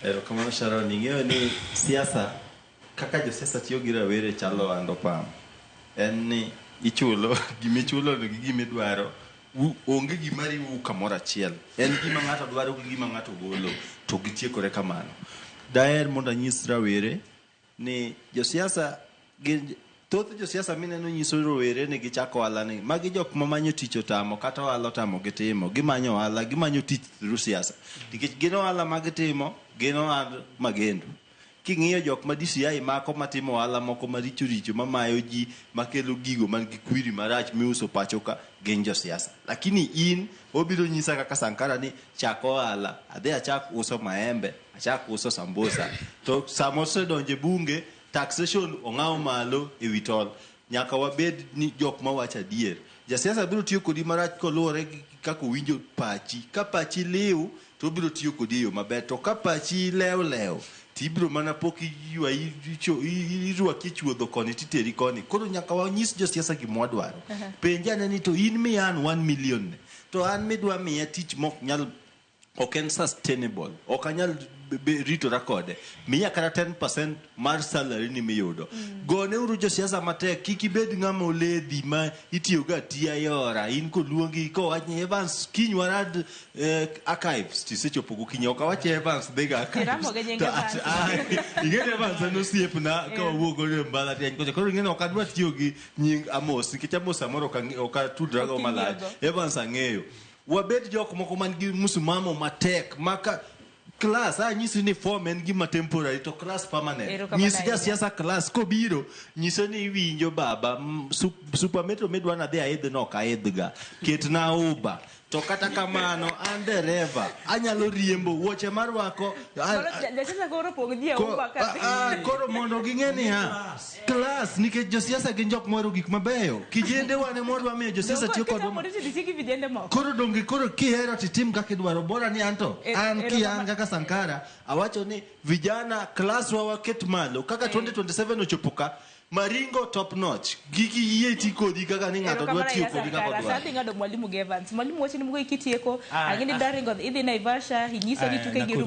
Erokamano Sharon, ing'eyo ni siasa kaka josiasa tiyo gi rawere chalo ohand opam. En ni ichulo gimichulo no gi gimidwaro onge gima riwou kamoro achiel. En gima ng'ato dwaro gi gima ng'ato golo to gitiekore kamano. Daher mondo anyis rawere ni josiasa gin thoth josiasa mineno nyiso rowere ni gichako ohala ni magi jok mamanyo tich otamo kata ohala otamo gitimo gimanyo ohala gimanyo tich through siasa nikech gin ohala ma gitimo gin ohand magendo king'iyo jok ma DCI mako matimo ohala moko maricho richo mamayo ji makelo gigo man gi kwiri marach miuso pacho ka gin josiasa lakini in obiro nyisa kaka Sankara ni chak ohala adhi achak uso maembe achak uso sambusa to sama osedonjo e bunge taxation ong'aw malo e wi tol nyaka wabed ni jok mawacho adier jasiasa biro tiyo kodi marach koluwore gi kaka owinjo pachi ka pachi liw to obiro tiyo kodi e yo maber to ka pachi lew lew tibiro mana pok iywayi irwaki e chuodho koni titeri koni koro nyaka wanyis josiasa gima wadwaro penje ane ni to in miya an 1 million ne to an midwa miya tich mok nyal ok en sustainable ok anyal ritora kode miya kata 10% mar salary ni miyudo gone uru josiasa matek kik ibed ng'ama oledhi ma itiyogo atiya yora in koluongi kowach ni Evans kiny warad archives tisechopo gokinyi ok awach Evans dhiga archives Iramo gi nying To Evans. Ing'e ni Evans en osiepna ka wawuok godo e mbalariany kocha koro ing'e ni ok adwa tiyo gi nying Amos nikech Amos samoro ok atudrago Ok malach ing'iyogo. Evans ang'eyo wabed jok moko man gi msimamo matek maka class anyisi ni form en gima temporary to class permanent Erokamano nyis ahinya. jasiasa class kobiro nyise ni iwinjo baba supermetro midwa nadhi aidh no ok aidhga ketna uber to kata kamano an dereva anyalo riembo wuoche marwako Koro jasiasa koro pong' ji e Uber ka koro mondo ging'e niya class nikech josiasa gin jok mohero gik mabeyo kijende wan ema wadwa miyo josiasa tiyo kodwa Kitamori to diti gi vijende moko. koro donge koro kihero titim kaka idwaro bora ni anto an kian kaka Sankara awacho ni vijana class wa waket malo kaka 2027 ochopo ka maringo top notch giki yie ti kodi kaka ni ng'ato dwa Erokamano tiyo ahinya kodi kaka Sankara. odwaro Sa adhi ng'ado Mwalimu gi Evans. Mwalimu wachni mogo kitieko. Ah, Ang'e ni ah. idwa ringo idhi Naivasha, inyisa ni Ah, tuke gi Nakuru.